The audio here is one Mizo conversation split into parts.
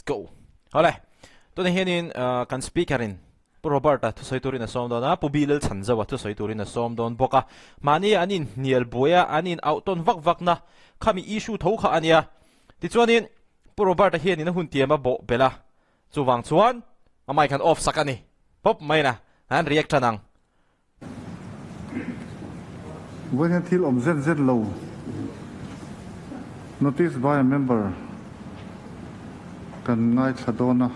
go. Hawle, tunah hianin kan speaker in Pu Robert-a thusawi turin a sawm dawn a, Pu Bilal Chhanzauva thusawi turin a sawm dawn bawk a. Mahni an inhnial buai a, an in auh tawn vak vak na khami issue tho kha a nia. Tichuanin Pu Robert-a hianin a hun tiam a bawh belh a, chuvang chuan a mic han off sak a ni pawp mai na, an react tan ang. Vawiin hian thil awm zet zet lo Notice by a member kan ngaithla dawn a,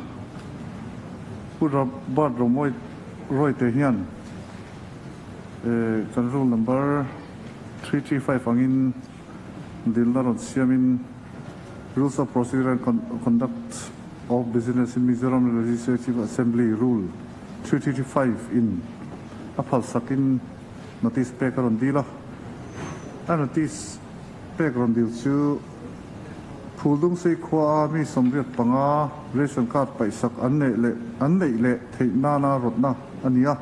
Pu Robert Romawi Rawite hian kan rule number 335 angin dilna rawn siamin Rules of Procedure and Conduct of Business in Mizoram Legislative Assembly Rule 335 in a phalsak in notice pek a rawn dil a, a notice pek rawn dil chu Phuldungsei khua a mi 85 ration card paihsak an neih leh an neih leh theih nana rawtna a ni a,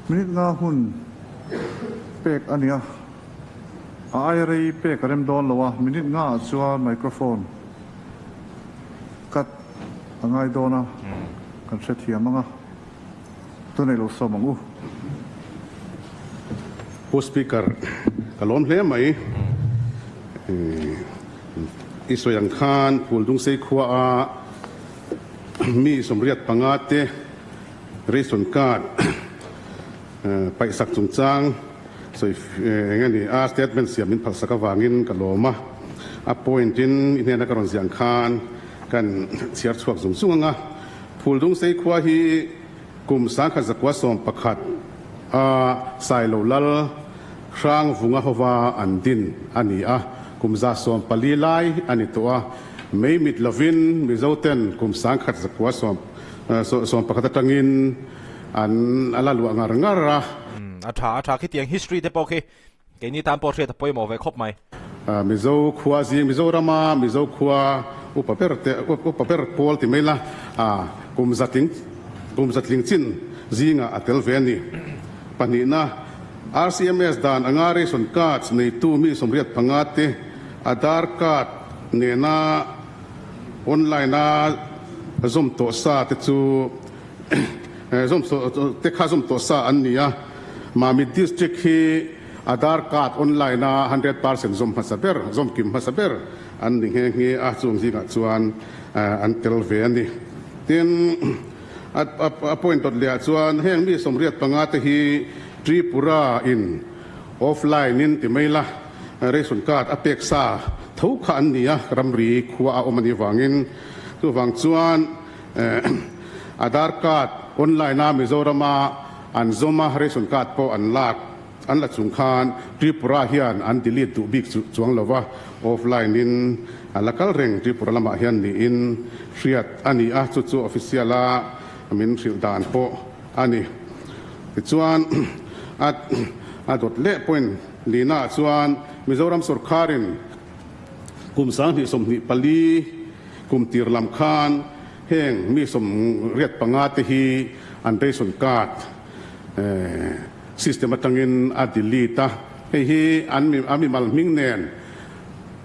minute nga hun pek a ni a, a ai rei pek a rem dawn lo a, minute nga ah chuan microphone cut a ngai dawn a, kan hrethiam ang a. Tunei lo sawm ang u. Pu Speaker, ka lawm hle mai. I sawi ang khan Phuldungsei khua a mi 85 te ration card paihsak chungchang sawi eng a ni a statement siam min phalsak avangin ka lawm a. A point in i hnena ka rawn ziah ang khan kan chhiar chhuak zung zung ang a. Phuldungsei khua hi kum 1911 a Sailo Lal Hrangvunga hova an din a ni a, kum 140 lai a ni tawh a. Mei mit lovin Mizoten kum 1911 atangin an a la luah ngar ngar a. A tha, a tha khitiang history te pawh khi keini tan pawh hriat a pawimawh ve khawp mai. Mizo khua zing, Mizorama Mizo khua upa ber te, upa ber pawl ti mai la, kum zatling, kum zatling chin zingah a tel ve a ni. Pahnihna, RCMS dan anga ration cards neitu mi 85 te Aadhaar card nena online a zawm tawh sa te chu zawm te kha zawm tawh sa an ni a. Mamit District hi Aadhaar card online a 100% zawm hmasa ber, zawm kim hmasa ber an ni nghe nghe a, chung zingah chuan an tel ve a ni. Tin, a point dawt lehah chuan heng mi 85 te hi Tripura in offline in ti mai la, ration card a pek sa tho kha an ni a, ramri khua a awm a nih vangin. Chuvang chuan Aadhaar card online a Mizorama an zawm a, ration card pawh an lak An la chung khan Tripura hian an delete duh bik chuang lo va, offline in a la kal reng Tripura lamah hian niin hriat a ni a, chu chu official a min hrilh dan pawh a ni. Tichuan a a dawt leh point lina ah chuan Mizoram sorkharin kum 2024 kum tir lam khan heng mi 85 te hi an ration card System atangin a delete a, hei hi an mi a mimal hming nen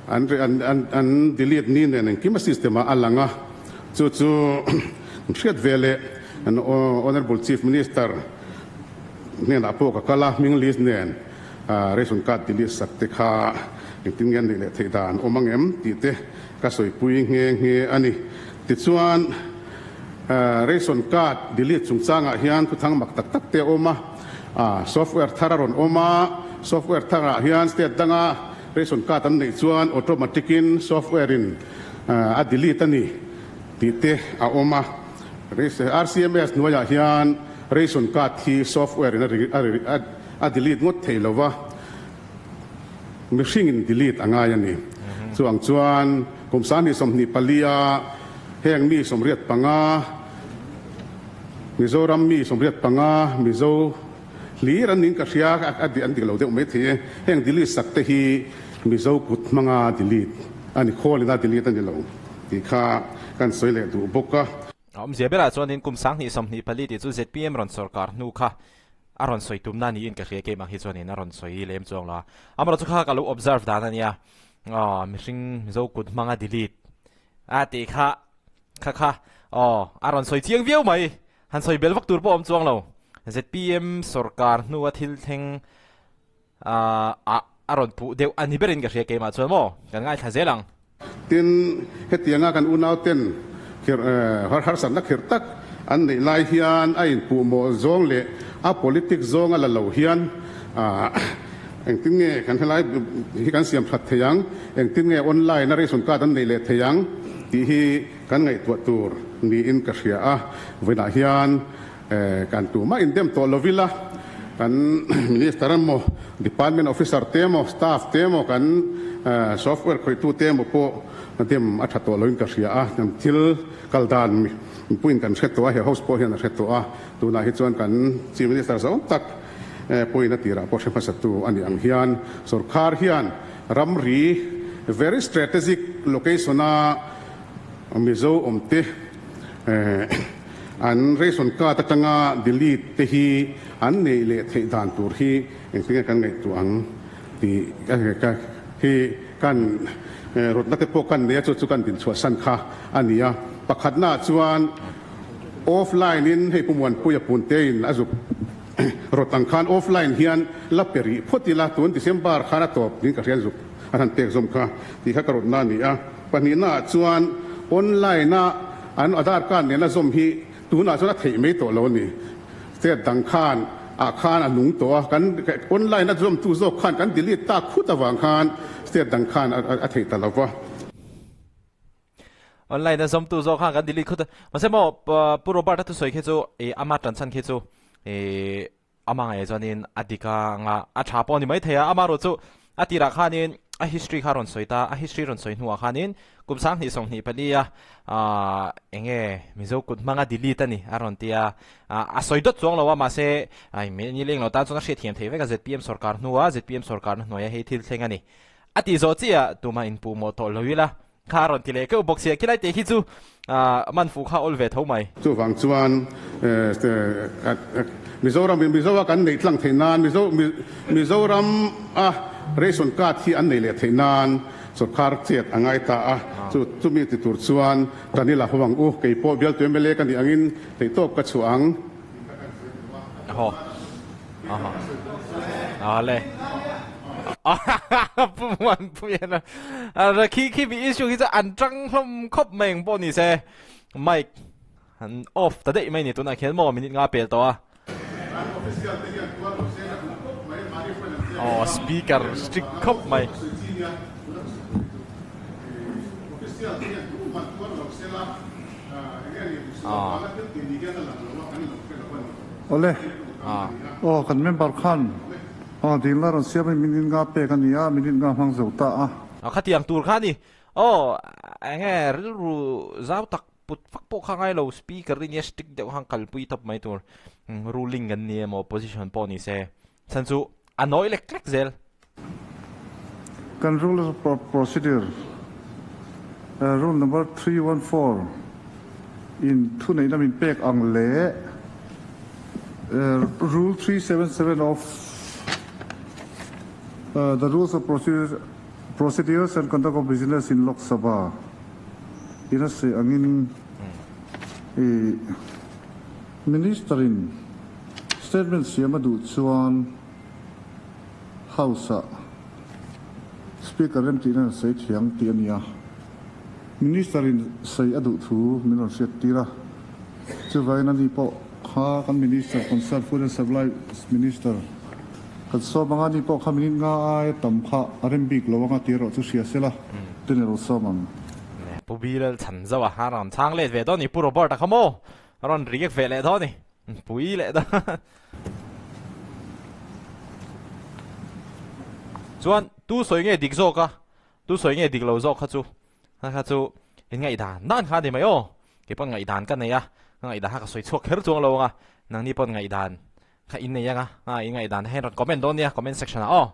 an an an delete ni nen engkim a system ah a lang a, chu chu hriat ve leh an Honourable Chief Minister hnenah pawh ka kal a, hming list nen ration card delete sak te kha engtin nge an neih leh theih dan awm ang em tih te ka sawipui nghe nghe a ni. Tichuan. Ration card delete chungchangah hian thuthang mak tak tak te a awm a, software thar a rawn awm a, software tharah hian state danga ration card an neih chuan automatic in software in a delete a ni tih te a awm a. RCMS hnuaiah hian ration card hi software in a delete ngawt thei lo va, mihringin delete a ngai a ni. Chuang chuan kum 2024 a heng mi 85, Mizoram mi 85, Mizo hlir an niin ka hria, a an dik lo deuh mai thei e. Heng delete sak te hi Mizo kut hmanga delete a ni, khawlina delete a ni lo tih kha kan sawi leh duh bawk a. A awmzia berah chuanin kum 2024 tih chu zpm rawn sawrkar hnu kha a rawn sawi tumna niin ka hria keimah hi chuanin a rawn sawi lem chuang lo a. Amaherawhchu kha ka lo observe dan a nia, aw mihring Mizo kut hmanga delete a tih kha. Kha kha aw a rawn sawi chiang viau mai. Han sawi bel vak tur pawh a awm chuang lo. Zpm sorkar hnua thil thleng ah a rawn puh deuh a ni berin ka hria keimah chuan maw kan ngaithla zel ang. Tin, hetianga kan unauten khirh harsatna khirh tak an neih lai hian a inpuhmawh zawng leh a politics zawnga la lo hian engtin nge kan helai hi kan siam that thei ang, engtin nge online a ration card an neih leh thei ang tih hi kan ngaihtuah tur niin ka hria a. Vawiinah hian Kan tumah indem tawh lo ila, kan Minister emaw, Department Officer te emaw, Staff te emaw, kan Software khawihtu te emaw pawh dem a tha tawh loin ka hria a. Kan thil kal dan mipuiin kan hre tawh a, he House pawh hian a hre tawh a. Tunah hi chuan kan Chief Minister zawng tak pawhin a tirah pawh hre hmasatu a nih ang hian sorkar hian ramri very strategic location-a Mizo awmte An ration card atanga delete te hi an neih leh theih dan tur hi engtin nge kan ngaihtuah ang tih hi kan rawtna te pawh kan nei a, chu chu kan dinchhuahsan kha a ni a. Pakhatnaah chuan offline in hei Pu Muanpuia Puntein a zuk rawt ang khan offline hian la pe rih phawt ila, tun December khan a tawp niin ka hria an zuk an han pek zawm kha tih kha ka rawtna a ni a. Pahnihnaah chuan online-a an Aadhaar card nena zawm hi tunah chuan a theih mai tawh lo a ni. State dang khan ah khan a nung tawh a, kan online-a zawmtu zawk khan kan delete tak khut avang khan state dang khan a theih ta lo va. Online-a zawmtu zawk khan kan delete khut a, mahse maw Pu Robert-a thusawi khi chu ih ama tanchhan khi chu ih Amah ngaih chuanin a dik a nga a tha pawh a ni maithei a, amaherawh chu a tirah khanin a history kha a rawn sawi ta, a history rawn sawi hnuah khanin kum 2024 a aah eng nge Mizo kut hmanga delete a ni a rawn ti a, a sawi dawt chuang lo a mahse ai mi ni leng lo tan chuan a hriatthiam thei vek a zpm sorkar hnua zpm sorkarna hnuaia hei thil thleng a ni a tih zawh chiah tumah inpuhmawh tawh lo ila. Kha a rawn ti leh keuh bawk sia, khilai teh khi chu man fuh kha awl ve tho mai. Chuvang chuan Mizoram in Mizo a kan neih tlang theih nan Mizo Mizoram a ration card hi an nei leh theih nan sawrkar chet a ngai ta a, chu chumi ti tur chuan tan ila ho ang u, kei pawh bialtu mla ka nih angin theihtawp ka chhuah ang. Aw aha ale Pu Muanpuian a khi khi mi issue khi chu an tang hlawm khawp mai eng pawh ni se mic an off ta daih mai ni tunah khian maw minute nga pel tawh a. Aw speaker strict khawp mai. Awle, aw kan member khan aw dingla rawn siam in minute nga pek a ni a, minute nga hmang zo ta a. Aw khatiang tur kha a ni. Aw enge rilru zau tak put vak pawh kha ngai lo, speaker hi nia strict deuh khan kalpui tawp mai tur. Ruling kan ni emaw opposition pawh ni se chhan chu a nawi lek lek zel. Kan rule of procedure, rule number 314 in thuneihna min pek ang leh rule 377 of the rules of procedures and conduct of business in Lok Sabha in a sawi angin Minister in statement siam a duh chuan House-ah Speaker remtihna an sawi thiang tih a ni a, Minister-in sawi a duh thu min rawn hriat tir a, chuvangin ani pawh kha kan Minister concerned Food and Supply Minister kan sawm anga ani pawh kha minute nga aia tam kha a rem bik lo anga tih erawh chu hria sela tin ilo sawm ang. Pu Bilal chhan zauh a, a rawn chhang let ve dawn ni Pu Robert-a kha maw? A rawn react ve leh dawn ni. Pui leh dawn. Chuan tu sawi nge dik zawk a, tu sawi nge dik lo zawk kha chu, kha kha chu in ngaihdan dan kha a ni mai aw. Kei pawn ngaihdan ka nei a, ka ngaihdan kha ka sawi chhuak kher chuang lo ang a, nangni pawn ngaihdan kha in nei ang a, a in ngaihdan kha in rawn comment dawn nia comment section ah aw.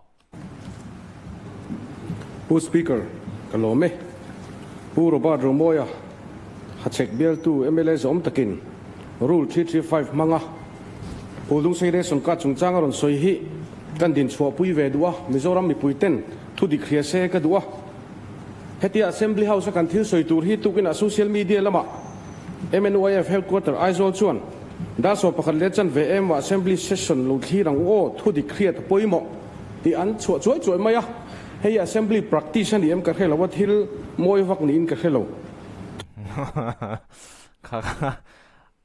Pu Speaker, ka lawm e. Pu Robert Romawia, Hachhek bialtu mla zawm takin Rule 335 hmanga Pu Lungsei Ration Card chungchang a rawn sawi hi kan dinchhuahpui ve duh a, Mizoram mipuiten thu dik hria se ka duh a. Hetia Assembly House a kan thil sawi tur hi tukinah social media lamah. MNYF Headquarter Aizawl chuan dar 11 leh chanve emaw Assembly Session lo thlir ang u aw, thudik hriat a pawimawh tih an chhuah chuai chuai mai a, hei Assembly practice a ni em ka hre lo a, thil mawi vak niin ka hre lo. Kha kha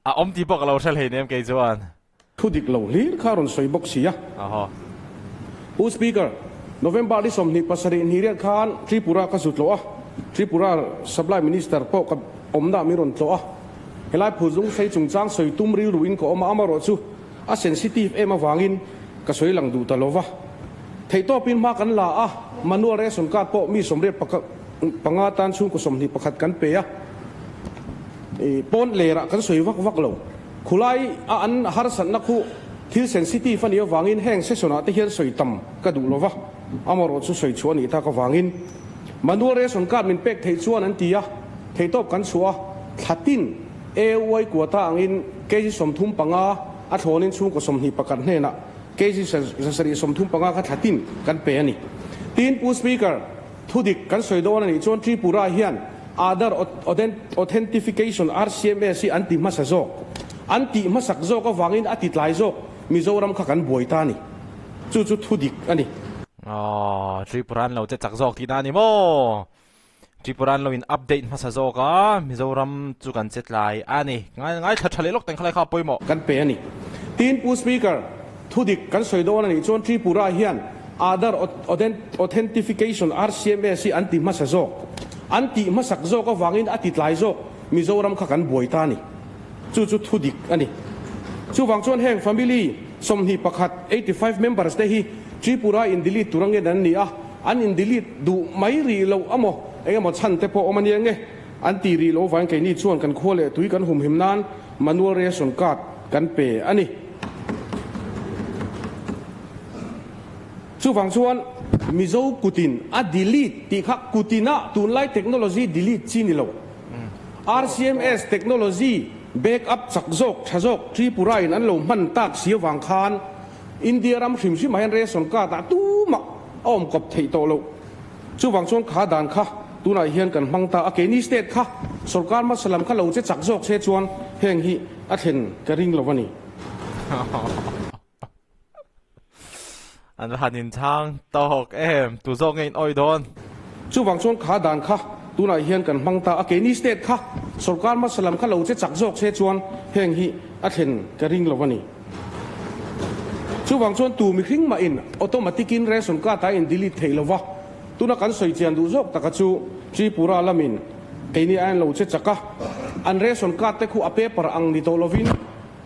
a awm tih pawh ka lo hre hleinem kei chuan. Thu dik lo hlir kha rawn sawi bawk si a. Pu Speaker, November ni 27 hnih riat khan Tripura ka zu tlawh a, Tripura Supply Minister pawh ka awmna min rawn tlawh a. Helai phuzung sei chungchang sawi tum rilruin ka awm a, amarawh chu a sensitive em avangin ka sawi lang duh ta lo va. Theihtawpin hma kan la a, manual ration card pawh mi 85 tan chhungkaw 21 kan pe a, pawn lerah kan sawi vak vak lo. Khulai a an harsatna khu thil sensitive a nih avangin heng session ah te hian sawi tam ka duh lova, amarawh chu sawi chhuah a nih tak avangin manual ration card min pek theih chuan an ti a, theihtawp kan chhuah a, thla tin AY quota angin kg 35 a thlawnin chhungkaw 21 hnenah kg 735 kha thla tin kan pe a ni. Tin, Pu Speaker, Thudik kan sawi dawn a nih chuan Tripura hian Aadhaar Authentification RCMS hi an ti hmasa zawk. An tih hmasak zawk avangin a ti tlai zawk Mizoram kha kan buai ta a ni. Chu chu thudik a ni. Aww, Tripura an lo che chak zawk tihna a ni maw? Tripura an lo in update hmasa zawk a, Mizoram chu kan che tlai a ni. Ngaithla tha leh lawk teng khalai kha a pawimawh. Kan pe a ni. Tin, Pu Speaker, Thudik kan sawi dawn a nih chuan Tripura hian Aadhaar Authentification RCMS hi an ti hmasa zawk. An tih hmasak zawk avangin a ti tlai zawk Mizoram kha kan buai ta a ni. Chu chu thudik a ni. Chuvang chuan heng family 21, 85 members te hi Tripura in delete tur angin an ni a, an in delete duh mai rih loh amaw engemaw chhan te pawh awm a nia nge an ti rih loh avangin keini chuan kan khua leh tui kan humhim nan manual ration card kan pe a ni. Chuvang chuan Mizo kutin a delete tih kha kutina tunlai technology delete chi ni lo. RCMS technology back up chak zawk tha zawk Tripura in an lo hman tak si avang khan India ram hrim hrim ah hian ration card ah tumah a awm kawp theih tawh loh. Chuvang chuan kha dan kha tunah hian kan hmang ta a, keini state kha sorkar hmasa lam kha lo che chak zawk se chuan heng hi a thlen ka ring lo a ni. An va han inchhang tawk em, tu zawk nge in awih dawn? Chuvang chuan kha dan kha tunah hian kan hmang ta a, keini state kha sorkar hmasa lam kha lo che chak zawk se chuan heng hi a thlen ka ring lo a ni. Chuvang chuan tu mihring mah in automatic in ration card ah in delete theih lova, tuna kan sawi chian duh zawk taka chu Tripura lamin keini a en lo che chak a, an ration card te khu a paper ang ni tawh lovin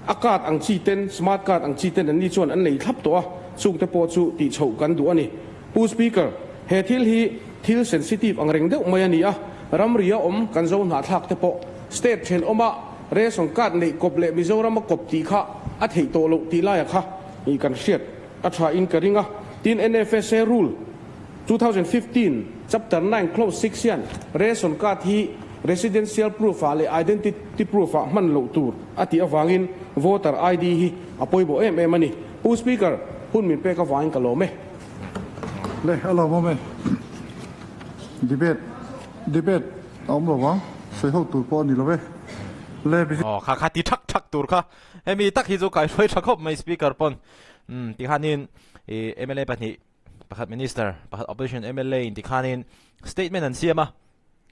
a card ang chi ten, smart card ang chi ten an ni chuan an nei thlap tawh a, chung te pawh chu tih chhoh kan duh a ni. Pu Speaker, he thil hi thil sensitive ang reng deuh mai a ni a, ramri a awm kan zo hnahthlak te pawh state thenawma ration card neih kawp leh Mizoram a kawp tih kha a theih tawh loh tih laia kha i kan hriat a tha in ka ring a. Tin, NFSA Rule 2015 Chapter 9 Clause 6 hian ration card hi residential proof ah leh identity proof ah hman loh tur a tih avangin voter ID hi a pawimawh em em a ni. Pu Speaker, hun min pek avangin ka lawm e. Le, a lawmawm e. Debate, debate a awm lo vang, sawi ho tur pawh a ni lo e. Le, busy. Aw, kha kha ti thak thak tur kha. Hemi tak hi chu kaihruai tha khawp mai Speaker pawn. Umm, tikhanin i mla pahnih, pakhat Minister, pakhat Opposition mla in tikhanin statement an siam a.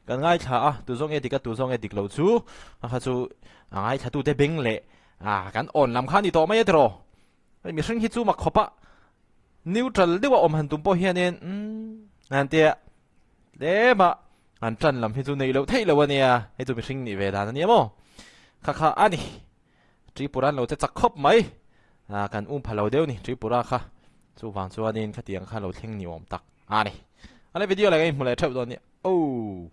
Kan ngaithla a, tu zawng nge dik a, tu zawng nge dik lo chu, a kha chu a ngaithlatute beng leh a kan awn lam kha a ni tawh mai a tiraw. Hei mihring hi chu mak khawp a, neutral deuh a awm han tum pawh hianin umm an tia tlem a an tan lam hi chu neih loh theih loh a nia, hei chu mihring nih ve dan a nia maw. Kha kha a ni, Tripura an lo che chak khawp mai, ah kan um pha lo deuh ni Tripura kha, chuvang chuanin khatiang kha lo thleng ni awm tak a ni. A le video leh ka inhmu leh theuh dawn nia, oh.